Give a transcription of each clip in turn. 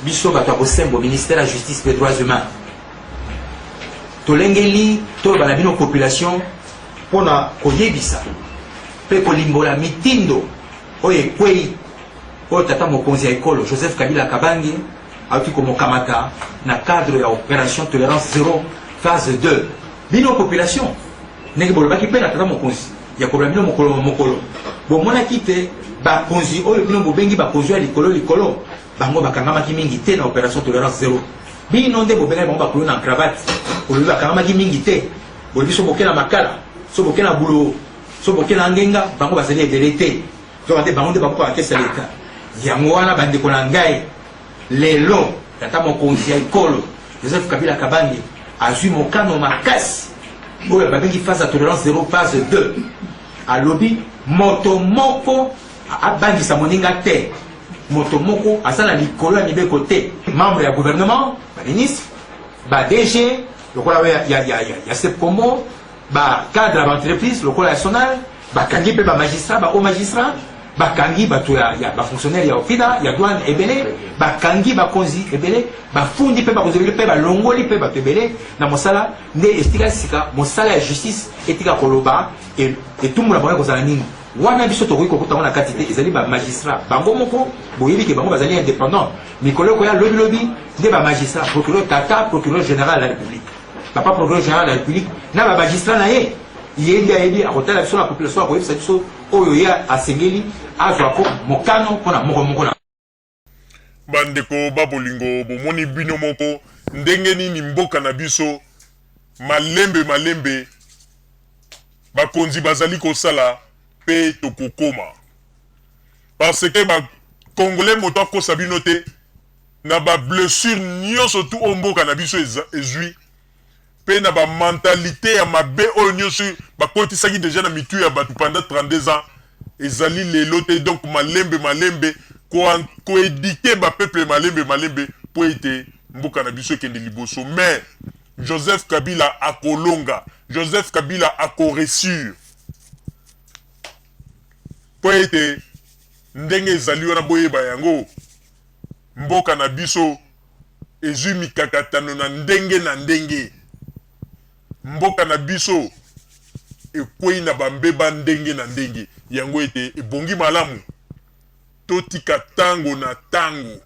Biso bato ya bosembo, ministère ya Justice mpe Droits humains, tolengeli toloba na bino population mpo na koyebisa mpe kolimbola mitindo oyo ekwei oyo tata mokonzi ya ekolo Joseph Kabila Kabange auti komokamata na cadre ya operation tolerance zero phase 2. Bino population, ndenge bolobaki mpe na tata mokonzi ya koloba bino mokolo na mokolo, bomonaki te bakonzi oyo bino bobengi bakonzi ya likolo likolo, bango bakangamaki mingi te na operation tolerance zero. Bino nde bobengaki bango bakulu na cravate, bolobi bakangamaki mingi te. Bolobi so boke na Makala, so boke na Bulo, so boke na Angenga, bango bazali ebele te. Nzokande bango nde bakokaka kesa leta. Yango wana bandeko na ngai, lelo tata mokonzi ya ekolo Joseph Kabila Kabange azwi mokano makasi oyo babengi phase ya tolerance zero phase 2. Alobi moto moko abangisa moninga te, moto moko aza na likolo ya mibeko te. Membre ya gouvernement, ba ministre, ba DG lokola oyo ya SEPCOMO, ba cadre ya ba entreprise lokola ya Sonal, bakangi mpe ba magistrat, ba haut magistrat, bakangi bato ya ba fonctionnaire ya OFIDA, ya douane ebele, bakangi bakonzi ebele, bafundi mpe bakonzi ebele, mpe balongoli mpe bato ebele na mosala. Nde esika sika mosala ya justice etika koloba etumbu na bango ekozala nini, wana biso tokoki kokuta yango na kati te. Ezali ba magistrat bango moko, boyebi ke bango bazali indépendant. Mikolo ekoya lobilobi nde ba magistrat, procureur, tata procureur général de la République, papa procureur général de la République na ba magistrat na ye, ye nde ayebi, akotala biso na population, akoyebisa biso oyo ye asengeli azwa ko mokano mpona moko moko na Bandeko ba bolingo, bomoni bino moko ndenge nini mboka na biso malembe malembe bakonzi bazali kosala pe tokokoma. Parce que ba congolais, moto akosa bino te, na ba blessure nyonso tu oyo mboka na biso ezwi pe na ba mentalité ya mabe oyo nyonso bakotisaki deja na mitu ya bato pendant 32 ans, ezali lelo te. Donc malembe malembe koéduquer bapeuple, malembe malembe, mpo ete mboka na biso ekende liboso. Mais Joseph Kabila akolonga, Joseph Kabila akoréussir, mpo ete ndenge ezali wana, boyeba yango, mboka na biso ezwi mikakatano na ndenge na ndenge, mboka na biso ekwei na bambeba ndenge na ndenge. Yango ete ebongi malamu totika ntango na ntango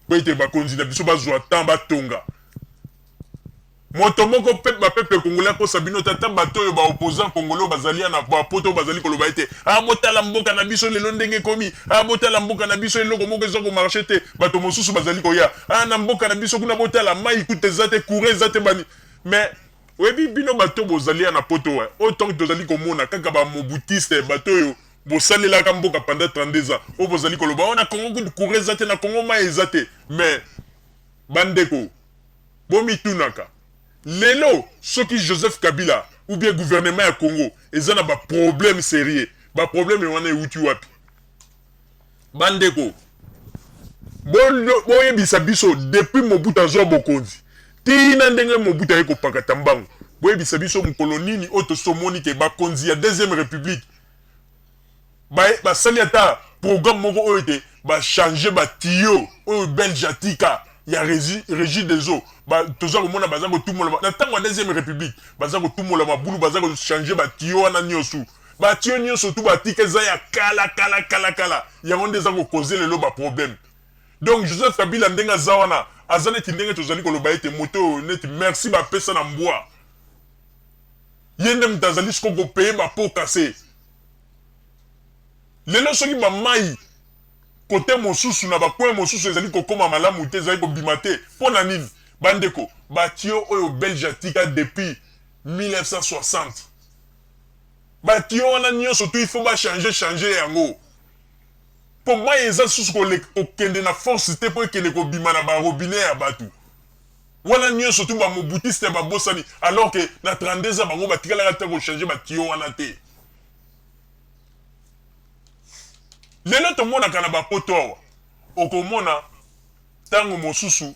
mpo ete bakonzi na biso bazwa temps batonga. Moto moko mpe bapeuple congolais akosa bino te. Ata bato oyo baopposant congolais oyo bazali ya na bapoto, oyo bazali koloba ete ah, botala mboka na biso lelo ndenge ekomi, ah, botala mboka na biso, eloko moko eza komarcher te. Bato mosusu bazali koya ah, na mboka na biso kuna, botala mai kuta eza te, courant eza te, bani. Mais oyebi, bino bato bozali ya na poto wa oyo, ntango tozali komona kaka bamobutiste, bato oyo bosalelaka mboka pendant 32 ans, oyo bozali koloba oyo na Congo kutu courant eza te, na Congo mai eza te. Mais bandeko, bomitunaka lelo, soki Joseph Kabila ou bien gouvernement ya Congo eza na baproblème sérieux, baproblème wana euti wapi? Bandeko, boyebisa biso, depuis Mobutu azwa bokonzi tina ndenge Mobutu aye kopakata mbango, boyebisa biso mokolo nini oyo tosomoni ke bakonzi ya deuxième République basali ata programme moko oyo ete bachanger batuyaux oyo Belge atika ya Régie des eaux? Toza komona baza kotumola na ntango ya deuxième République, baza kotumola mabulu, baza kochanger batuyaux wana nyonso. Batuyaux nyonso tu batika eza ya kala kala kala kala. Yango nde eza kocauser lelo baproblème. Donc Joseph Kabila, ndenge aza wana, aza neti ndenge tozali koloba ete moto oyo neti merci bapesa na mbwa, ye nde moto azali siko kopayer bapots cassés lelo. Soki bamai kote mosusu na bacoin mosusu ezali kokóma malamu te, ezali kobima te, mpo na nini? Bandeko, batuyaux oyo Belge atika depuis 1960, batuyaux wana nyonso tu il faut bachanger changer yango, mpo mai eza susu kokende na force te mpo ekende kobima na barobinet ya bato wana nyonso tu. Bamobutiste babosani, alors que na 32 ans bango batikalaka te kochanger batuyaux wana te. Lelo tomonaka na bapoto awa, okomona ntango mosusu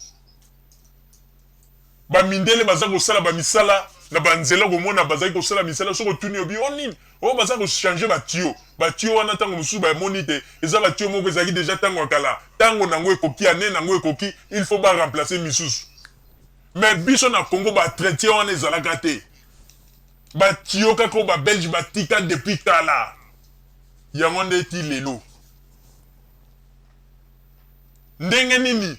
bamindele baza kosala bamisala na banzela, okomona bazali kosala misala. Soki otuni, obi o nini? Oyo baza ko changer ba tuyaux. Ba tuyaux wana tango mosusu ba moni te eza ba tuyaux moko ezalaki dejà tango ya kala. Tango nango ekoki, annee nango ekoki, il faut ba remplacer misusu. Mais biso na Congo ba entretien wana ezalaka te. Ba tuyaux kaka oyo ba belge ba tika depuis kala. Yango nde ti lelo. Ndenge nini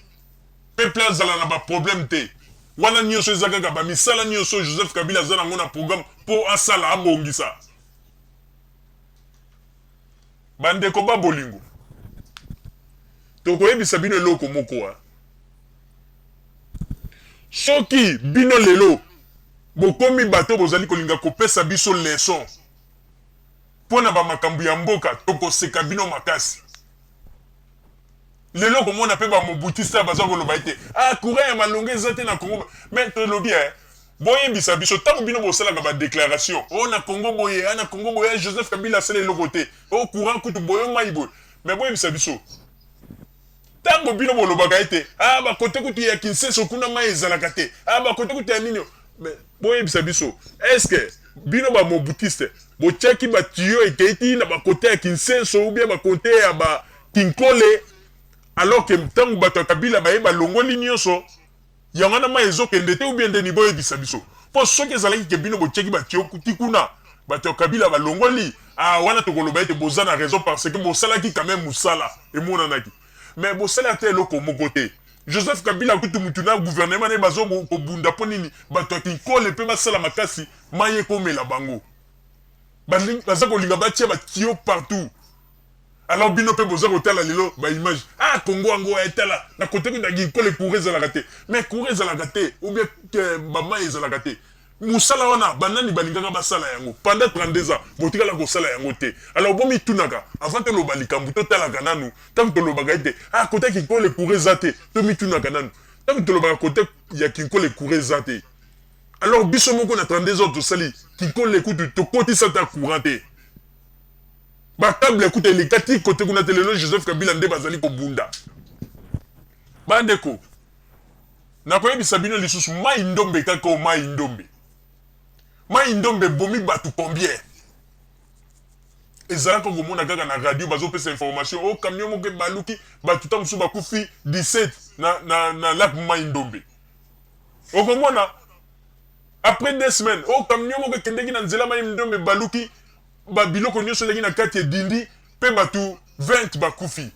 peuple azala na ba problème te? Wana nioso eza kaka ba misala nioso oyo Joseph Kabila aza nango na programme po asala abongisa. Ba ndeko ba bolingo, tokoyebisa bino eloko moko a. Soki bino lelo bokomi bato bozali kolinga kopesa biso leçon mpo na ba makambo ya mboka, tokoseka bino makasi. Lelo okomona pe ba mobutiste baza koloba ete ah courant ya malonga eza te na Congo, mais tolobi eh boyebisa biso tango bino bosalaka ba declaration oh na Congo boye ah na Congo boye ah Joseph Kabila asala eloko te oh courant kutu boye oh mayi boye, mais boyebisa biso tango bino bolobaka ete ah ba kote kutu ya Kinseso kuna mayi ezalaka te ah ba kote kutu ya nini, mais boyebisa biso est ce que bino ba mobutiste botiaki ba tuyaux ekeyi ti na ba kote ya Kinsenso ou bien ba kote ya ba Kinkole alors que tango bato ya Kabila baye balongoli nionso yango wana mayi ezo kende te ou bien nde nini boyebisa biso po soki ezalaki ke bino botiaki ba tuyaux ti kuna bato ya Kabila balongoli ah wana tokoloba ete boza na raison parce que bosalaki quand meme musala emonanaki mais bosali ata eloko moko te Joseph Kabila kutu mutu na gouvernement naye bazo kobunda po nini bato ya Kinkole pe basala makasi mayi ekomela bango baza kolinga batia ba tuyaux partout. Alors bino pe boza kotala lelo ba image ah Congo yango eh tala na kote kuna kinkole courant ezalaka te mais courant ezalaka te ou bien ba mayi ezalaka te musala wana ba nani balingaka basala yango pendant 32 ans botikala kosala yango te alors bomitunaka avant toloba likambo totalaka nanu tango tolobaka ete ah kote kinkole courant eza te tomitunaka nanu tango tolobaka kote ya kinkole courant eza te alors biso moko na 32 ans tosali kinkole kutu tokotisa ata courant te. Ba cable kutu eleka ti kote kuna te lelo Joseph Kabila nde bazali kobunda. Ba ndeko nakoyebisa bino lisusu mayi ndombe kaka oyo mayi ndombe. Mayi ndombe ebomi batu combien? Ezalaka komona kaka na radio bazopesa information oh camion moko ebaluki batu ta mosusu bakufi 17 na, na, na lac mayi ndombe. Okomona après 2 semaines oh camion moko ekendeki na nzela mayi ndombe ebaluki ba biloko nionso ezalaki na kati edindi pe batu 20 bakufi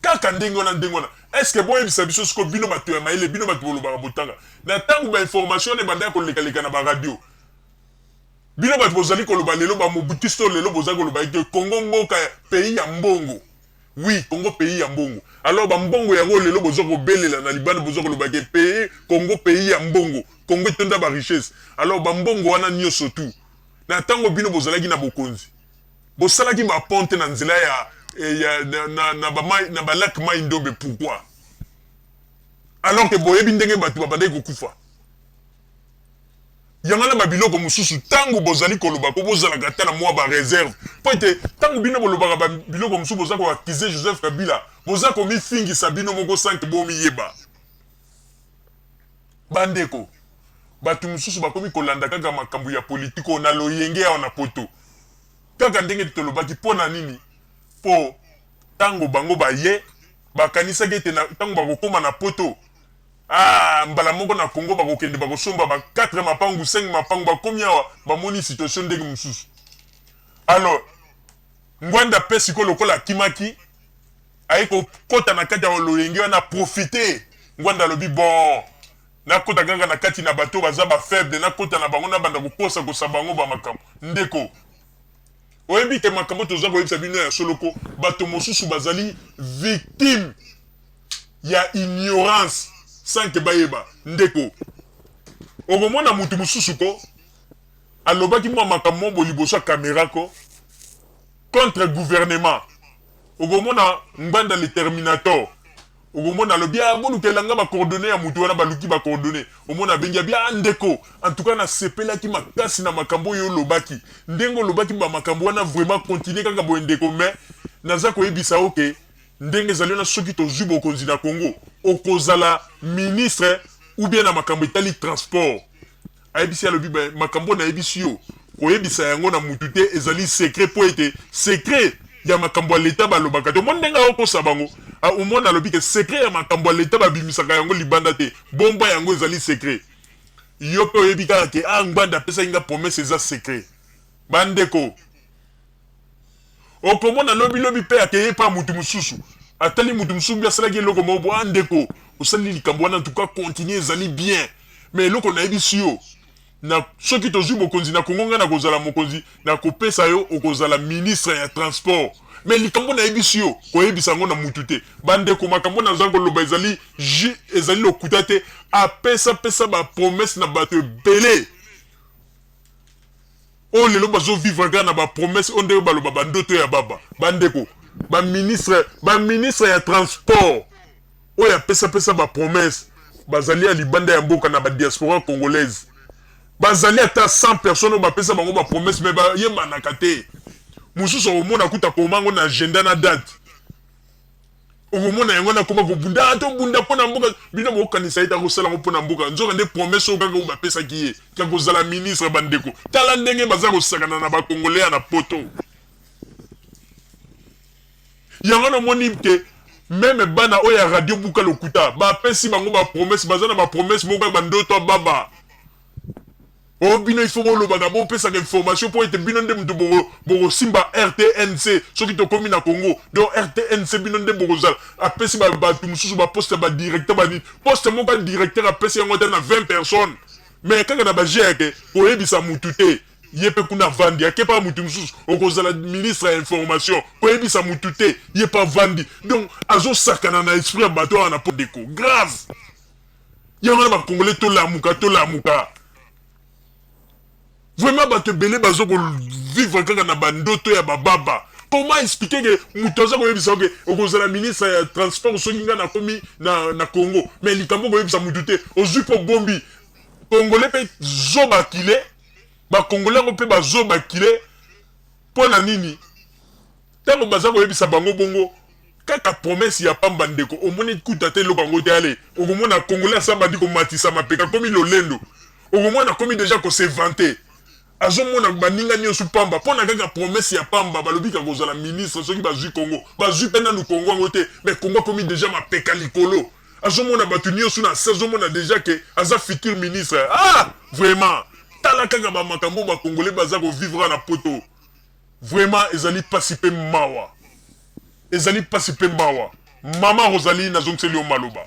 kaka ndenge wana ndenge wana est ce que boyebisa biso sikoyo bino batu ya mayele bino batu bolobaka botanga na tango ba information wana ebandaki koleka leka na ba radio bino batu bozali koloba lelo ba mobutiste oyo lelo bozali koloba ete Congo mboka pays ya mbongo oui Congo pays ya mbongo alors ba mbongo yango lelo boza kobelela na libanda boza koloba ke pays Congo pays ya mbongo Congo etonda ba richesse alors ba mbongo wana nioso tout Na tango bino bozalaki na bokonzi, bosalaki ba pont te na nzela ya, ya na, na, na ba mayi, na ba lac mayi ndombe pourquoi? Alors que boyebi ndenge batu babandaki kokufa. Yango wana ba biloko mosusu tango bozali koloba ko bozalaka ata na mua ba reserve po ete tango bino bolobaka ba biloko mosusu boza ko accuser Joseph Kabila, boza komifingisa bino moko sans que bomiyeba. Ba ndeko, batu mosusu bakomi kolanda kaka makambo ya politique oyo na loyenge awa na poto. Kaka ndenge tolobaki mpo na nini? Mpo tango bango baye, bakanisaki ete na tango bakokoma na poto, ah mbala moko na Congo bakokende bakosomba ba 4 mapangu, 5 mapangu, bakomi awa bamoni situation ndenge mosusu. Alors, Ngwanda pe sikoyo lokola akimaki, aye kokota na kati ya loyenge wana profite Ngwanda alobi bon nakota kaka na kati na bato baza ba faible nakota na bango nabanda kokosa kosa bango ba makambo ndeko oyebi ke makambo toza koyebisa bino ya solo ko bato mosusu bazali victime ya ignorance sans ke bayeba ndeko okomona mutu mosusu ko alobaki mwa makambo moko liboso ya kamera ko contre gouvernement okomona Ngbanda le terminator okomona alobi ah bolukela nga ba coordonnees ya mutu wana baluki ba coordonnees omona abengi abi ah ndeko en tout cas nasepelaki makasi na makambo oyo olobaki ndenge olobaki ba makambo wana vraiment continue kaka boye ndeko mais naza koyebisa yo ke ndenge ezali wana soki tozwi bokonzi na Congo okozala ministre ou bien na makambo etali transport ayebisi alobi makambo oyo nayebisi yo. Koyebisa yango na mutu te, ezali secret mpo ete secret ya makambo ya leta balobaka te. Omoni ndenge akokosa bango? Omoni alobi ke secret ya makambo ya leta babimisaka yango libanda te, bomba yango ezali secret. Yo mpe oyebi kaka ke ah Ngbanda apesaki nga promesse eza secret. Ba ndeko, okomona lobi lobi mpe akeye epa mutu mosusu, atali mutu mosusu mpe asalaki eloko moko bo, ah ndeko osali likambo wana en tout cas continue ezali bien, mais eloko nayebisi yo, na soki tozui bokonzi na Congo ngai nakozala mokonzi nakopesa yo okozala ministre ya transport mais likambo nayebisi yo koyebisa yango na mutu te. Ba ndeko makambo naza koloba ezali ju ezali lokuta te apesa pesa ba promesse na bato ebele oyo lelo bazo vivre kaka na ba promesse oyo ndenge baloba ba ndoto ya baba. Ba ndeko ba ministre ba ministre ya transport oyo apesa pesa ba promesse bazali ya libanda ya mboka na ba diaspora congolaise bazali ata 100 personnes oyo bapesa bango ba promesse mais bayebanaka te. Mosusu okomona kuta koma yango na agenda na date, okomona yango na koma kobunda, ah, tobunda mpo na mboka. Bino bokokanisa ete akosala yango mpo na mboka, nzoka nde promesse oyo kaka oyo bapesaki ye ya kozala ministre. Bandeko, tala ndenge baza kosakana na ba congolais ya na poto. Yango namoni ke meme bana oyo ya radio buka lokuta bapesi bango ba promesse, baza na ba promesse moko ya ba ndoto ya baba. Oh bino il faut bolobaka, bopesaka information po ete bino nde mutu bokosimba RTNC soki tokomi na Congo. Donc RTNC bino nde bokozala. Apesi ba batu mosusu ba poste ya ba directeur ba nini. Poste moko ya directeur apesi yango ata na 20 personnes. Mais kaka na ba jeux ya ke koyebisa mutu te. Ye pe kuna avandi, ake pa mutu mosusu, okozala ministre ya information, koyebisa mutu te, ye pe avandi. Donc azosakana na esprit ya bato awa na po ndeko. Grave! Yango wana ba congolais tolamuka, tolamuka. Vraiment bato ebele bazo ko vivre kaka na ba ndoto ya ba baba. Comment expliquer que mutu aza koyebisa yo ke okozala ministre ya transport soki nga nakomi na, na Congo, mais likambo okoyebisa mutu te, ozui pe obombi. Congolais pe zoba kile. Ba congolais yango pe bazoba kile pona nini tango baza koyebisa bango bongo kaka promesse ya pamba ndeko omoni kutu ata eloko yango te ale okomona congolais asi abandi komatisa mapeka akomi lolendo okomona akomi dejà ko se vanter azomona baninga nionso pamba pona kaka promesse ya pamba balobi ke akozala ministre soki bazui congo bazui pe nanu congo yango te mais congo akomi dejà mapeka likolo Azomona batu nioso na se azomona dejà que aza futur ministre ah vraiment tala kaka ba makambo ba congolais baza ko vivre na poto vraiment ezali pasi pe mawa ezali pasi pe mawa maman Rosalie nazongiseli yo maloba.